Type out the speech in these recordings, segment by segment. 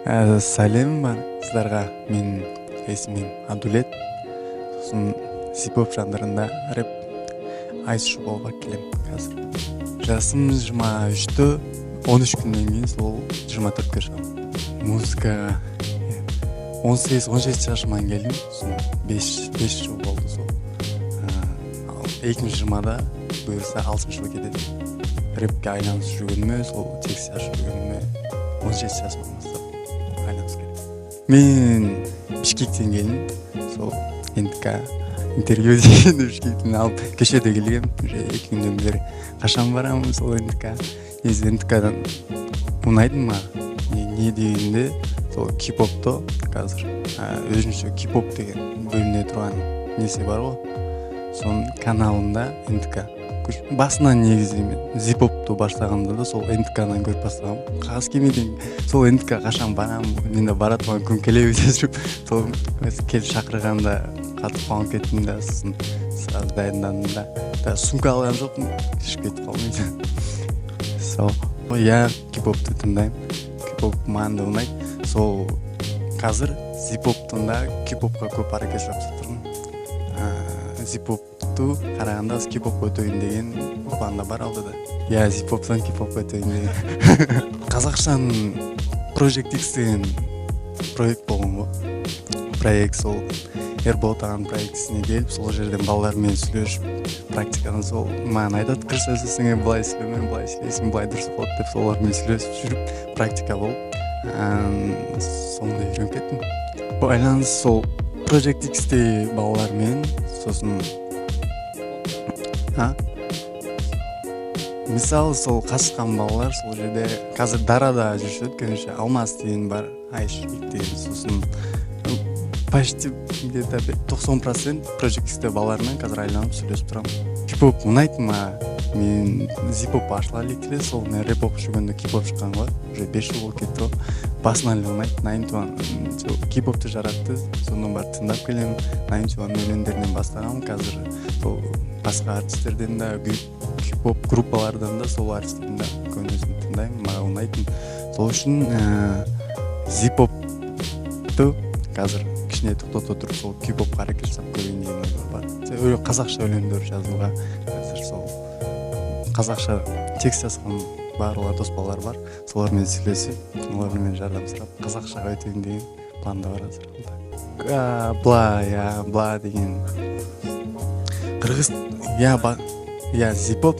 Сәлем сіздерге, менің есімім Абдулет. Сосын зипоп жанрында рэп айтушы болуға келемін қазір. Жасым 23-те, 13 күннен кейін сол 24-ке шығамын. Музыкаға 18-17 жасымнан келдім, сосын 5 жыл болды сол. Ал 2020-да бұйырса 6 жыл кетеді. Рэпке айланысып жүргеніме, сол текст жазып жүргеніме 17 жасымнан бастап айланысып келемін. Мен Бішкектен келдім, сол НТК интервью деген Бішкектен алып кеше де келгенмін, уже 2 күннен бері қашан барамын сол НТК. Негізі НТК-дан ұнайды маған. Не дегенде сол кей-попты қазір өзінше кей-поп деген бөліне тұрған несі бар ғой, соның каналында НТК. Басынан негізі мен зипопты бастағанда да сол НТК-дан көріп бастағанмын. Қағаз кемеден сол НТК қашан барамын, мен де бара тұрған күн келе деп жүріп, сол келіп шақырғанда қатты қуанып кеттім да, сосын сразу дайындандым да. Да, сумка алған жоқпын, ішіп кетіп қалдым. Сол, иә, кей-попты тыңдаймын, кей-поп маған да ұнайды. Сол қазір зипоптан да кей-попқа көп әрекет жасап тұрмын. Зипопты қарағанда кей-попқа өтейін деген планда бар алдыда. Иә, зипоптан кей-попқа өтейін деген. Қазақшаның Project X деген проект болған ғой. Проект сол Ерболат ағаның проектісіне келіп, сол жерден балалармен сөйлесіп, практикадан сол маған айтады, қырғызша сөйлесең былай сөйлеме, былай сөйлейсің, былай дұрыс болады деп, солармен сөйлесіп жүріп практика болып, сондай үйреніп кеттім. Байланыс сол Project X-те балалармен, сосын мысалы сол қатысқан балалар сол жерде қазір Дарада жүруші еді, Алмас деген бар, Айшбек деген, сосын почти где-то 90% Project X-те балалармен қазір айланып сөйлесіп тұрамын. Кей-поп ұнайды маған. Мен зипоп ашыла элек, сол мен рэп оқып жүргенде кей-поп шыққан ғой, уже 5 жыл болып кетті ғой. Басынан эле ұнайды. Ninety One сол кей-попты жаратты, содан барып тыңдап келемін. Ninety One өлеңдерінен бастағанмын, қазір сол басқа артистерден да, кей-поп группалардан да, сол артистерден да көбінесе тыңдаймын, маған ұнайтын. Сол үшін зипопты қазір кішкене тоқтата тұрып, сол кей-попқа әрекет жасап көрейін деген ой бар. Қазақша өлеңдер жазуға қазір сол қазақша текст жазған бар, олар дос балалар бар, солармен сөйлесіп, олармен жәрдем сұрап қазақшаға өтейін деген планда бар қазір. Бла, иә, бла деген қырғыз, иә, иә, зипоп,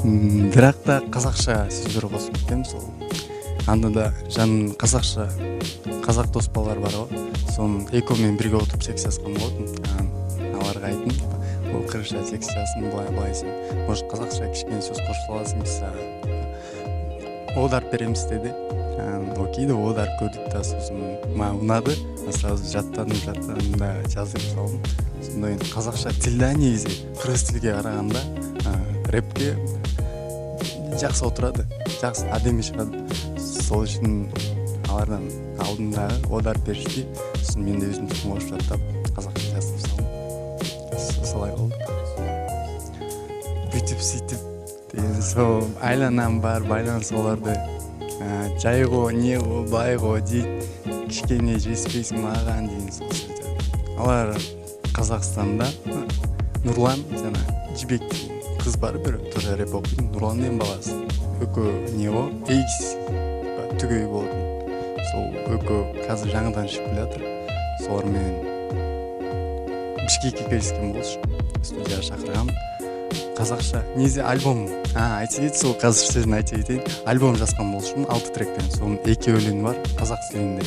бірақ та қазақша сөздер қосып кетемін. Сол анда да жаным қазақша қазақ дос балалар бар ғой, соның экомен бірге отырып текст жазған болатын. Аларға айттым, ол қырғызша текст жазсын, былай былай, сен может қазақша кішкене сөз қосып саласың, біз саған аударып береміз деді. Окей деп аударып көрдік та, сосын маған ұнады, сразу жаттадым да жазып салдым. Сондан кейін қазақша тіл да негізі қырғыз тілге қарағанда рэпке жақсы отырады, жақсы әдемі шығады. Сол үшін алардан алдымдағы аударып берішті, сосын мен де өзім қосып жаттап қазақша жазып салдым. Солай болды. Бүйтіп сөйтіп деген сол айланам бар, байланыс оларды жай ғой, не ғой, былай ғой дейді, кішкене жетіспейсің маған деген сол сөздер. Алар Қазақстанда Нұрлан жаңа Жібек деген қыз бар, бір тоже рэп оқитын, Нұрлан деген баласы экөө не ғой, эгиз түгей болатын. Сол экөө қазір жаңадан шығып келе жатыр, солармен Бішкекке келіскен болшы, студияға шақырған. Қазақша негізі альбом айта кетейін, сол қазір сөзін айта кетейін. Альбом жазған болшумун 6 тректен, соның 2 өлеңі бар қазақ тілінде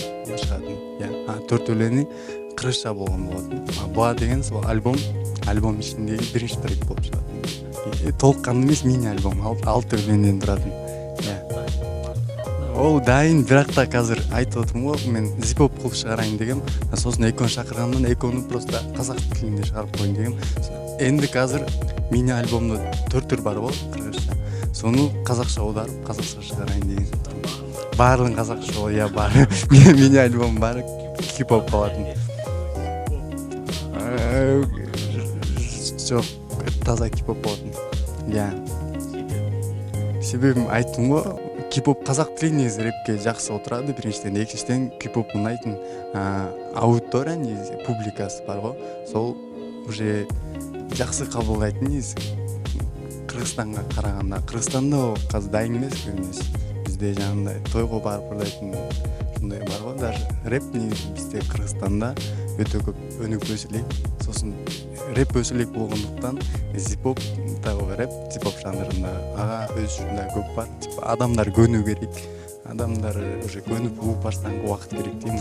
шығатын, иә, 4 өлеңі қырғызша болған болатын. Буа деген сол альбом ішіндегі бірінші трек болып шығатын, толыққанды емес, мини альбом, 6 өлеңнен тұратын, иә. Ол дайын, бірақ та қазір айтып отырмын ғой, мен зипоп қылып шығарайын дегем, сосын эконы шақырғаннан эконы просто қазақ тілінде шығарып қояйын дегем. Енді қазір мини альбомда 4 түр бар ғой қырғызша, соны қазақша аударып қазақша шығарайын деген. Барлығын қазақша, иә, бар. Мини альбом бар, кей-поп болатын. Жоқ, таза кей-поп болатын, иә. Себебін айттым ғой. Кей-поп қазақ тілі негізі рэпке жақсы отырады біріншіден, екіншіден кей-поп ұнайтын аудитория негізі публикасы бар ғой, сол уже жақсы қабылдайтын негізі Қырғызстанға қарағанда. Қырғызстанда ол қазір дайын емес көбінесе, бізде жаңағындай тойға барып ырдайтын сондай бар ғой. Даже рэп негізі бізде Қырғызстанда өте көп өніп өсе элек, сосын рэп өсе элек болғандықтан зипоп тағы рэп зипоп жанрында ага өз да көп бар. Типа адамдар көнүү керек, адамдар уже көнүп угуп баштаганга убакыт керек дейм.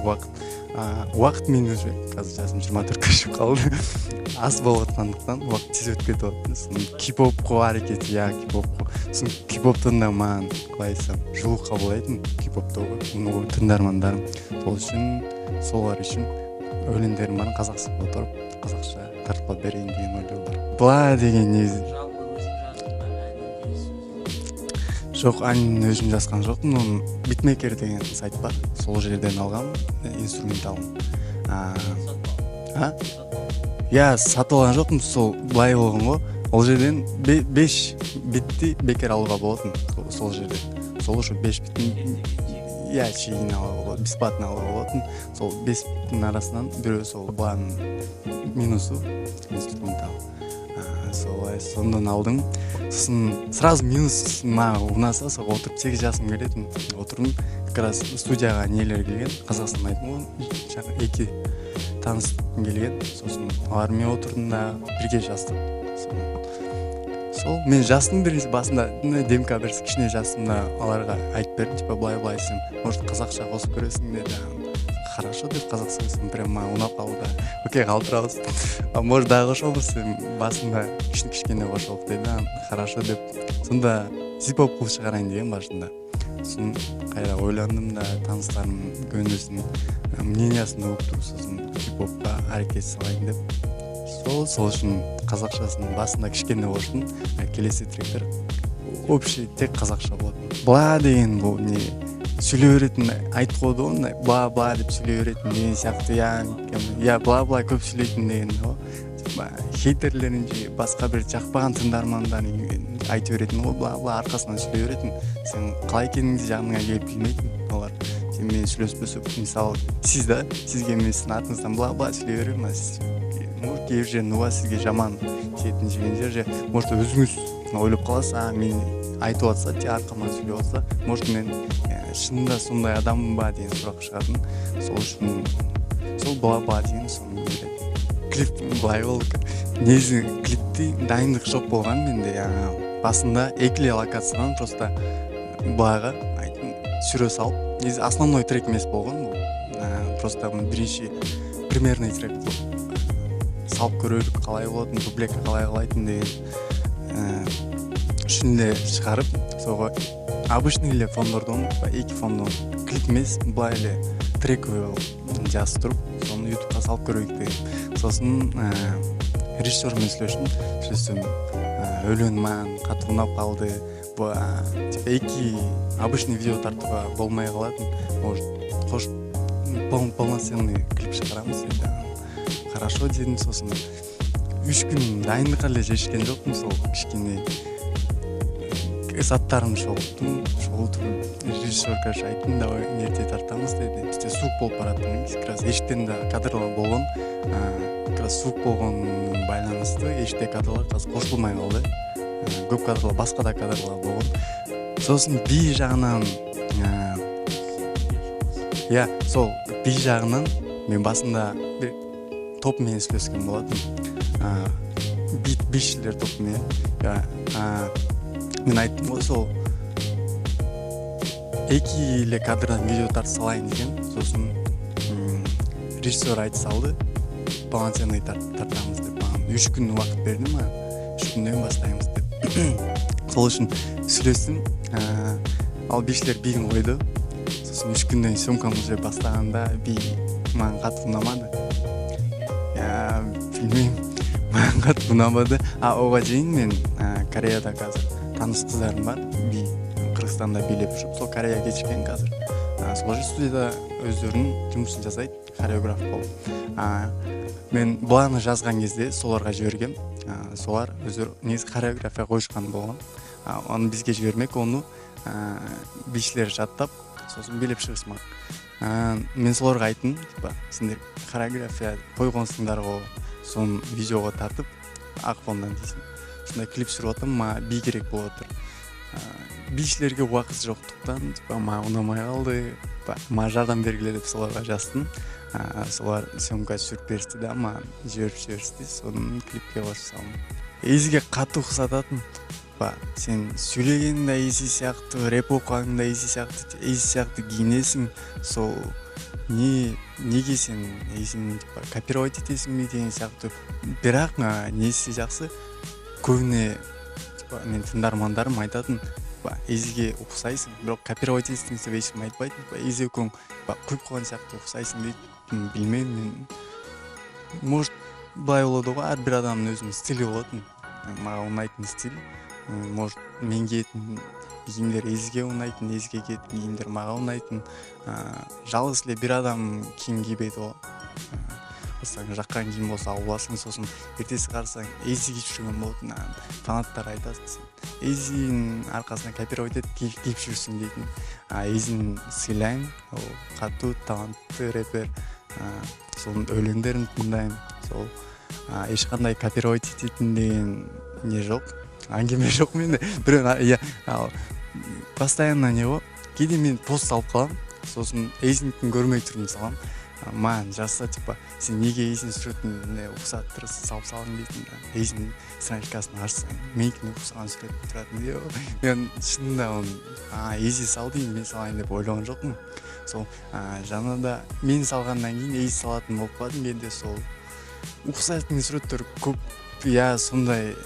Убакыт мен уже азыр жасым 24кө чыгып калды, аз болуп аткандыктан убакыт тез өтүп кетип атат. Сосын кей-попко аракет, иә, кей-попко. Сосын кей-поптон да маған қалай айтсам жылуу кабылдайтын кей-попто тыңдармандарым, сол үчүн солар үчүн өлеңдерим баарын қазақша которуп қазақша тартып берейин деген ойлор бар. Былай деген негизи Жалпы өзің жаздың ба әнін, сөзін? Жоқ, әнін өзім жазған жоқпын, оны Битмейкер деген сайт бар, сол жерден алғам инструменталын. Сатып А? Сатып алдың? Иә, сатып алған жоқпын, сол былай болған ғой, ол жерден 5 битти бекер алуға болатын сол жерден, сол ошо 5 биттин, иә, чейин алуға болады, бесплатно алуға болатын. Сол 5 биттин арасынан бирөө сол буланын минусу инструментал, солай сондан алдым. Сосын сразу минус мага ұнаса, сол отырып тегиз жазғым келетін, отырдым. Как раз студияға нелер келген, Қазақстан айттым ғой, жаңа эки таныс келген, сосын алармен отырдым да бирге жаздық. Сол мен жаздым бірінші басында демка бир кичине жаздым да аларга айтып бердим, типа былай былай десем, может қазақша қосып көресің деді. Хорошо деп қазақша қойсам, прям мага унап калды да, окей, калтырабыз, а может дагы кошобуз десем, басында кичине кошолук деди, анан хорошо деп сонда зипоп кылып чыгарайын деген башында. Сосын кайра ойлондум да, тааныстарымдын көбүнөсүнүн мнениясын угуп туруп, сосын хип-хопко аракет салайын деп, сол үчүн қазақшасын басында кичкене коштум, а келеси тректер общий тек қазақша болот. Бла деген бул эмне сүйлөй беретин айтып коет го, мындай бла бла деп сүйлөй беретин деген сыяктуу, я бла бла көп сүйлөйтүн деген го, типа хейтерлерин же баска бир жакпаган тыңдармандарын айтып беретин го, бла бла аркасынан сүйлөй беретин, сен калай экениңди жаныңа келип билмейтин алар. Сен менен сүйлөшпөсө, мисалы сиз да, сизге мен сиздин атыңыздан бла бла сүйлөй берем, а сиз может кээ бир жерин угасыз, сизге жаман тиетин жер же может өзүңүз ойлоп каласыз, а мени айтып атса же аркаман сүйлөп атса, может мен чынында сондай адаммынба деген сурак чыгатын. Сол үчүн сол бла бла деген соны берет. Клип былай болду, негизи клипти дайындык жок болгон менде, басында эки эле локациядан просто былайга сүрө салып, негизи основной трек эмес болгон бул, просто биринчи примерный трек салып көрөлүк, калай болот, публика қалай қалайтын деген үчүн эле чыгарып, сого обычный эле фондордон, эки фондон клип эмес, былай эле трековый жазып туруп, сону ютубка салып көрөйүк деген. Сосын режиссер менен сүйлөштүм, сүйлөшсөм, өлөң мага катуу унап калды, типа эки обычный видео тартууга болмой калат, может кошуп полноценный клип чыгарабыз деди. Хорошо дедим. Сосын 3 күн дайындыкка эле жетишкен жокмун, сол кичкене заттарымды чогулттум, чогултуп режиссер, короче, айттым, давай эрте тартабыз деди. Бизде суук болуп барат, как раз эшиктен да кадрлар болгон, как раз суук болгону байланыштуу эшикте кадрлар азыр кошулмай калды, көп кадрлар, баска да кадрлар болгон. Сосын би жагынан, иә, сол би жагынан мен басында бир топ менен сүйлөшкөн болатынмын, бийчилер тобу менен. Мен айттым го, сол эки эле кадрдан видео тартып салайын дегем. Сосын режиссер айтып салды, полноценный тартабыз деп. Мага 3 күн убакыт берди, мага 3 күндөн баштайбыз деп. Сол үчүн сүйлөштүм, ал бийчилер бийин койду. Сосын 3 күндөн съемканы уже баштаганда би мага катуу унамады, билбейм, мага катуу унабады. А ого чейин мен Кореяда азыр тааныш кыздарым бар, би, Кыргызстанда бийлеп жүрүп, сол Кореяга кетишкен азыр, сол жерде студияда өздөрүнүн жумушун жасайт хореограф болуп. Мен планы жазган кезде соларга жибергем, солар өздөрү негизи хореография коюшкан болгон, аны бизге жибермек, ону Бишілер жаттап, сосын билеп шығышмақ. Мен соларға айттым, типа, сендер хореография қойғансыңдар ғой, соны видеоға тартып, ақ фоннан дейсің. Сондай клип түсіріп жатырмын, маған би керек болып отыр. Бишілерге уақыт жоқтықтан, типа, маған ұнамай қалды, типа, маған жардам бергіле деп соларға жаздым. Солар съемка түсіріп берісті да, маған жіберіп жіберісті, соны клипке қосып салдым. Эйзиге қатты ұқсататын. Типа, сен сөйлегенің де Эйзи сияқты, рэп оқығаның да Эйзи сияқты, Эйзи сияқты киінесің, сол не, неге сен Эйзини, типа, копировать етесің бе деген сияқты. Бірақ несі жақсы, көбіне, типа, мен тыңдармандарым айтатын, типа, Эйзиге ұқсайсың, бірақ копировать етесің деп ешкім айтпайтын. Типа, Эйзи екеуің, типа, құйып қойған сияқты ұқсайсың дейді. Білмеймін мен, может, былай болады ғой, әрбір адамның өзінің стилі болатын. Маған ұнайтын стиль, может, мен киетін киімдер Эйзиге ұнайтын, Эйзиге киетін киімдер маған ұнайтын. Жалғыз эле бир адам киім кийбейт го. Сага жаккан кийим болсо алып аласың, сосын эртеси карасаң, Эйзи кийип жүргөн болот. Анан фанаттар айтат, сен Эйзинин аркасынан копировать этип кийип жүрсүң дейтин. Эйзини сыйлайм, ал катуу таланттуу рэпер, сонун өлеңдерин тыңдайм. Сол эч кандай копировать ететін деген не жоқ, әңгіме жоқ менде. Біреу, иә, ал постоянно не ғой, кейде мен пост салып қаламын, сосын Эйзиникін көрмей тұрып саламын. Маған жазса, типа, сен неге Эйзин суретіне ұқсатып тұрсың, салып салдың дейтін. Эйзин страничкасын ашсаң, менікіне ұқсаған сурет тұратын. Мен шынында оны, Эйзи салды, енді мен салайын деп ойлаған жоқпын. Сол жаңа да мен салғаннан кейін Эйзи салатын болып қалдым. Кейде сол ұқсайтын суреттер көп, иә, сондай.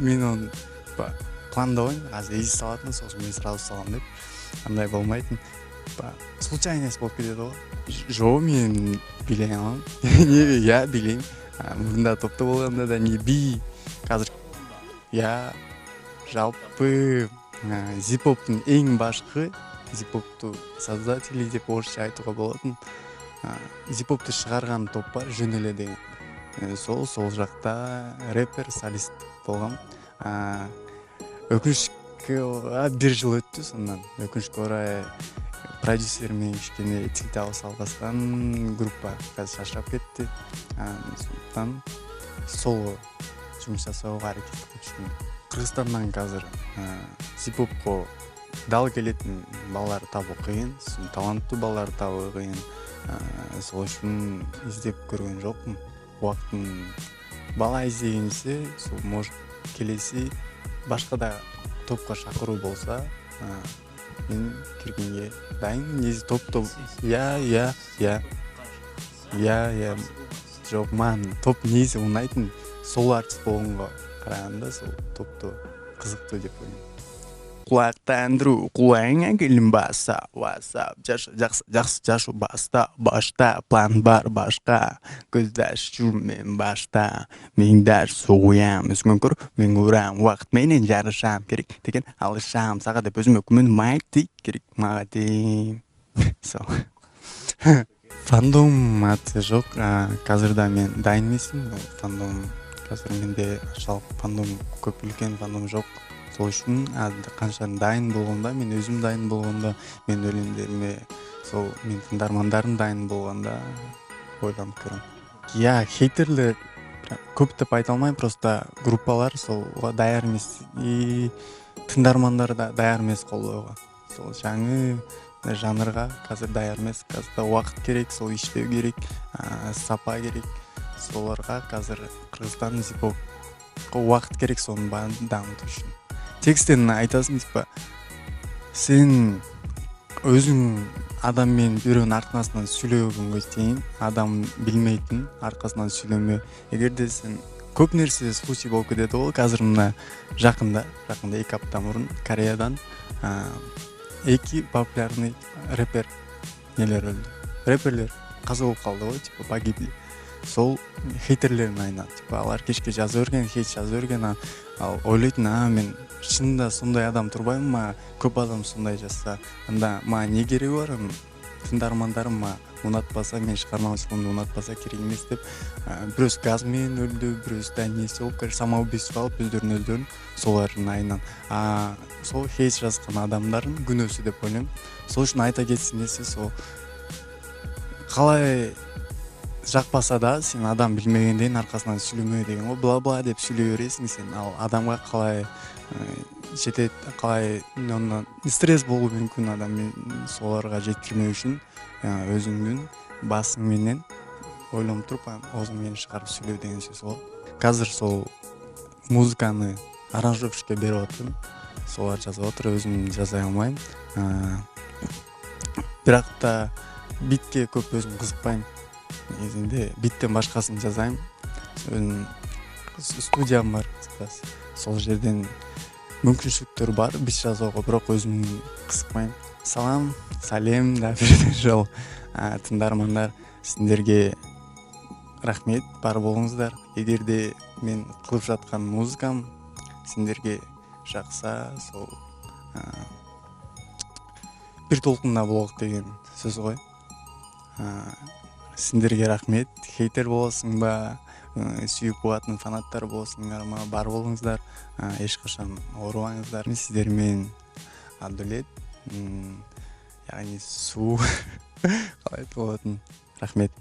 Мен оны, типа, пландабаймын, қазір Эйзи салатын, сосын мен сразу саламын деп, андай болмайтын, типа, случайность болып кетеді ғой. Жоқ, мен билей аламын, не, иә, билеймін. Мында топта болғанда да не би қазір, иә. Жалпы зипоптың ең башқы, зипопту создатели деп орысша айтуға болатын, зипопты шығарған топ бар, Жөнеле деген. Сол жақта рэпер, солист болғам. Өкінішке, бір жыл өтті сондан, өкінішке орай, продюсермен кішкене тіл табыса албастан, группа қазір шашырап кетті. Сондықтан соло жұмыс жасауға әрекет қылып жүрмін. Қырғызстаннан қазір зипопқа дал келетін балалар табу қиын, сосын талантты балалар табу қиын. Сол үшін іздеп көрген жоқпын. Уақытын бала іздегенше, сол, может, келесі башқа да топқа шақыру болса, мен кіргенге дайынмын. Негізі топты, иә, жоқ, маған топ негізі ұнайтын. Соло артист болғанға қарағанда сол топты қызықты деп ойлаймын. Құлақтандыру құлағыңа келін баса васап, жақсы, жақсы жашу баста, башта план бар, башқа көзді ашып жүрмін башта. Мен даже соғуям, өзіңнен көр, мен урам, уақыт менен жарышам, керек деген алышам сага деп өзүмө күмөнүм айтты, керек мага дейм. Сол фандом аты жоқ, қазір да мен дайын емеспін ол фандом. Қазір менде жалпы фандом көп, үлкен фандом жоқ. Сол үшін қанша дайын болғанда, мен өзім дайын болғанда, мен өлеңдеріме сол мен тыңдармандарым дайын болғанда ойланып көремін. Иә, хейтерлер көп деп айта алмаймын, просто группалар солға даяр емес и тыңдармандар да даяр емес қолдауға. Сол жаңы жанрға қазір даяр емес, қазір уақыт керек, сол іштеу керек, сапа керек. Соларға қазір Қырғызстан зипопқа уақыт керек соның бәрін дамыту үшін. Тексттен айтасың, типа, сен өзің адаммен біреудің арқасынан сөйлегенге дейін, адам білмейтін арқасынан сөйлеме. Егер де сен көп нәрсе случай болып кетеді ғой. Қазір мына жақында 2 апта бұрын Кореядан екі популярный рэпер нелер өлді, рэперлер қаза болып қалды ғой, типа, погибли. Сол хейтерлердің айынан, типа, алар кешке жаза берген, хейт жаза берген. Ал ойлайтын, мен шынында сондай адам турбаймын ма, көп адам сондай жазса, анда маған не керегі бар, тыңдармандарым маған Ұнатпаса, мен шығармашылығымды ұнатпаса, керек емес деп, бирөөсү газ менен өлдү, бирөөсү да несі болуп, короче, самоубийство кылып өздөрүн өздөрүн солардын айынан. Сол хейт жазган адамдардын күнөөсү деп ойлойм. Сол үчүн айта кетсин десе, сол қалай жакпаса да, сен адам билмегенден аркасынан сүйлөмө деген го, бла бла деп сүйлөй бересиң сен. Ал адамга қалай жетет, қалай стресс болуу мүмкүн адам. Соларга жеткирмөө үчүн өзүңдүн басың менен ойлонуп туруп, анан оозуң менен чыгарып сүйлөө деген сөз го. Азыр сол музыканы аранжировщикке берип атырмын, солар жазып атыр, өзүм жасай алмайм. Бирок да битке көп өзүм кызыкпайм негизинде, биттен башкасын жасайм. Өзүмдүн студиям бар, сол жерден мүмкүнчүлүктөр бар бит жасоого, бирок өзүм кызыкпайм. Салам, салем да бир жолу, тыңдармандар, сиздерге рахмет, бар болуңуздар. Эгерде мен кылып жаткан музыкам сиздерге жакса, сол бир толкунда бололук деген сөз го. Сиздерге рахмет. Хейтер болосуңбу, сүйүп угатын фанаттар болосуңарбы, бар болуңуздар, эч качан оорубаңыздар. Сиздер менен Абдулет, яғни суу, қалай айтуға болатын. Рахмет.